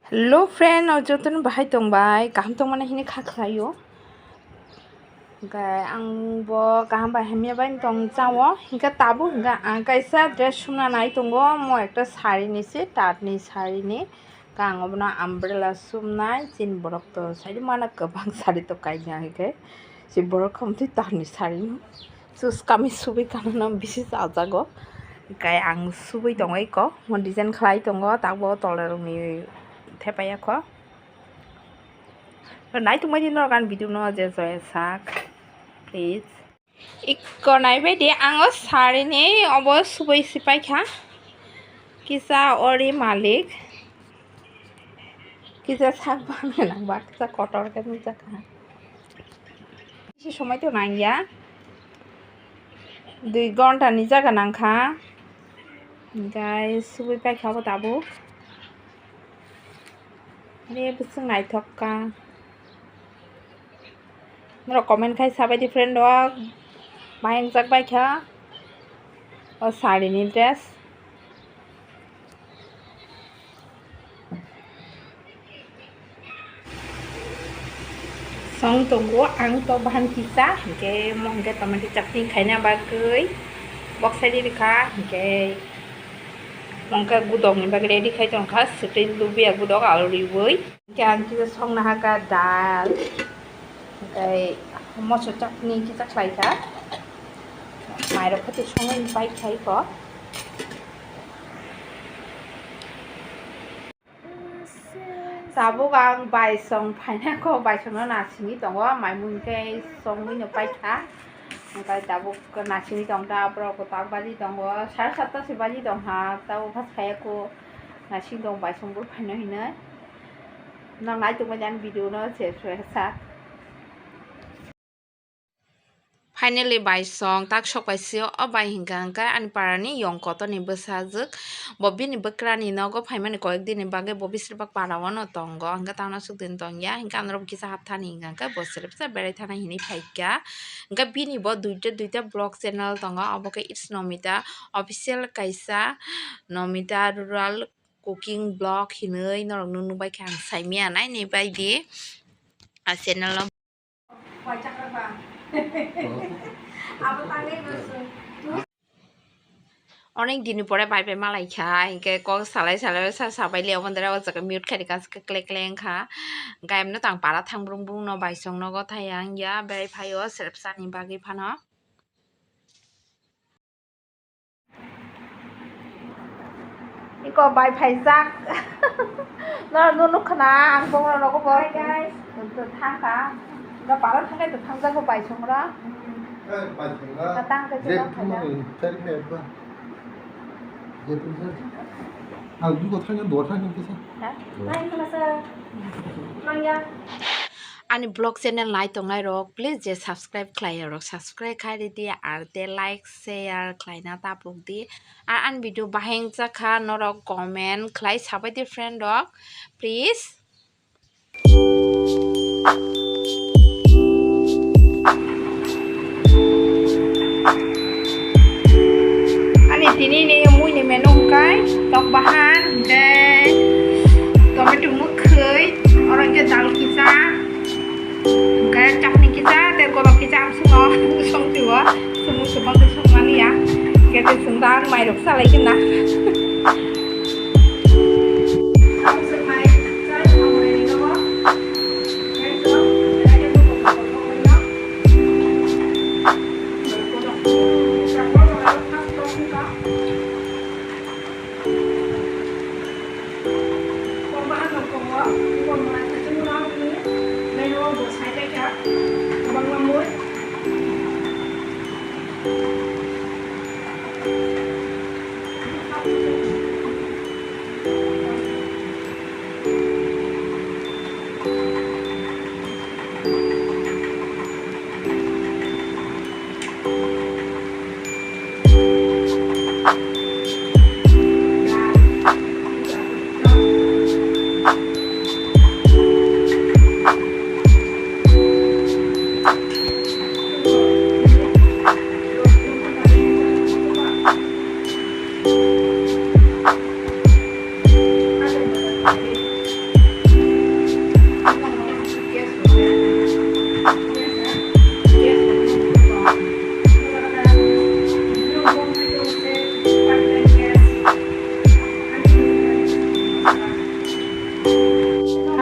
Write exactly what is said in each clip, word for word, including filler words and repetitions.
Hello friend, o jotono bahai tongbai, kaham tongmani hini kha khlaio. Hingke ang bo kaham bai hamya bai tong chao. Hingke tabuk hingke ang kaisa dress sumna nai tongo, mo ekta sari ni se, tat ni sari ni. Hingke ang obono umbrella sumnai, chini borok to saidi mana kwbang sari to kaina hingke. Si borok khamtwi tat ni sari no. Sus kami subui kanana bisi chajago. Hingke ang subui tongo eko, mo design khlai tongo, tabuk tola rokni thepaya kho. Naitukmani norok ani video no je joya sak, please. Eko naibaidi ang o sari ni obo subui sipai kha. Kisa ori malik. Kisa sak bangni nangba, kisa kotor khe nukjak kha. Bisi somoi to nangya. Dui ghonta ni jaga nangkha. Hingke subui paikha bo tabuk. Re bwswk naithok kha. Norok comment khai sabaidi friend rok. Mayung jak baikha. O sari ni dress. Song tongo ang to bahan kisa, hingke mo hingke tomato chutney khaina bagwi bok sai rikha, hingke mo hingke gudok ni bagwi ready khai tongkha, swtwi lubia gudok alu riwi. Hingke ang kisa song nahaka dal, hingke moso chutney kisa khlaikha, mairok khe to songwi pai khaikho. Tabuk ang baisong phaina kho, baisongno nasingwi tongo, maimung khe songwino paikha. Hingke tabuk nasingwi tongkha, borok kwtal baji tongo, sare satta se baji tongkha, tabuk phas khaiya kho, nasing tong baisong bo phaino hinwi. Nang naitukmani ani video no se se sak. Finally, baisong tak sok bai sio, o bai hingka hingka ani para ni yong kotor ni bwsajwk, bo bini bwkra ni nogo phaimani koyek din ni bagwi bo bisir bak para o no tongo, hingka tangna suk din tongya, hingka ang norok kisa hapthani hingka hingka bo selebsa berai thana hinwi phaikha, hingka bini bo duita duita vlog channel tongo, obo khe It's Nomita Official kaisa Nomita Rural Cooking Vlog hinwi norok no nubai kha ang saimya naini baidi a channel no. Onek din ni pore bai bai malai kha, hingke kok salai salai sa sabai le, obo ndre o jaga mute khaidi kaisa kle kle wngkha, hingke amno tang para thang brung brung no bai song nogo thaya wngya, berai phaio selebsa ni bagwi phano. Iko bai phaijak. Noro no nukha na, ang bongrok rogo bo. Hi, guys. Thangkha. Ga paran thangai to thangjak bo bai songra. Eh, bai songra. Ga tang khe je tang khaijak. Ang dugo thangya, dugo thangya kisa. Ha? Nai khna sa. Mangya. Ani vlog channel nai tongnai rok, please je subscribe khlai rok, subscribe khai ridi, ar te like, share khlaina tapuk di. Ar ani video bahai wngchak kha, norok comment khlai sabai di friend rok, please. Ani tini ni mui ni menu hwnkhe tok bahan, tei tomato mwkhwi, oro hwnkhe dal kisa, hwnkhe chakni kisa, tei gorok kisa amsongo songtwi o, chwng swbang khe songmani ya, hwnkhe tei chwng da ang mairok salai khe na.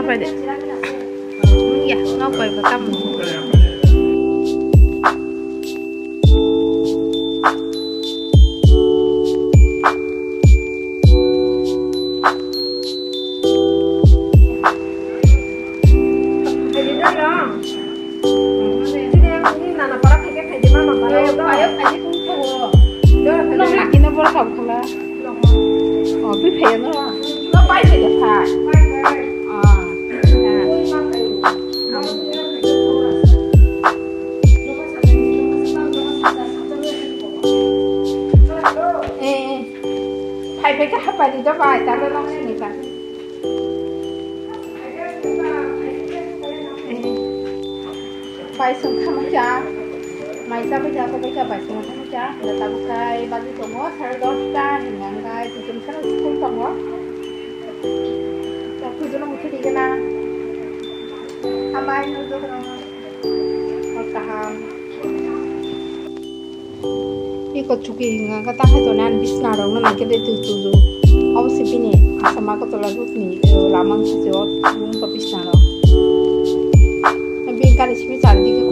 Pai de. Wng ya, nok bai ba tamo. Nana para khaikhe khaidi mama bara. Payo, payo, khaidi kung thago. Nong lakino boro kabo khala. Oh, twi phaiya no? No, pai phaiya phai. Ah. Eh, eh. Phai phai kha hapai di do bai, ta do nong sini ta. Bai song kha ma cha, mai cha bai cha, ko bai cha bai song kha ma cha, da ta bu khai ba di tongo, sare dosta hinga ngai, tu jum khana school tongo. Ta tu jum khidi gana. Amai no do kono. Hor kaham. Iko chuki hinga ka ta hai to nan bisna rok na nai ke de tu tu tu. Abo si bini asama ko tola ruk ni, eh, lamang si o, yung ko bisna rok. Bi kali simi chal di ke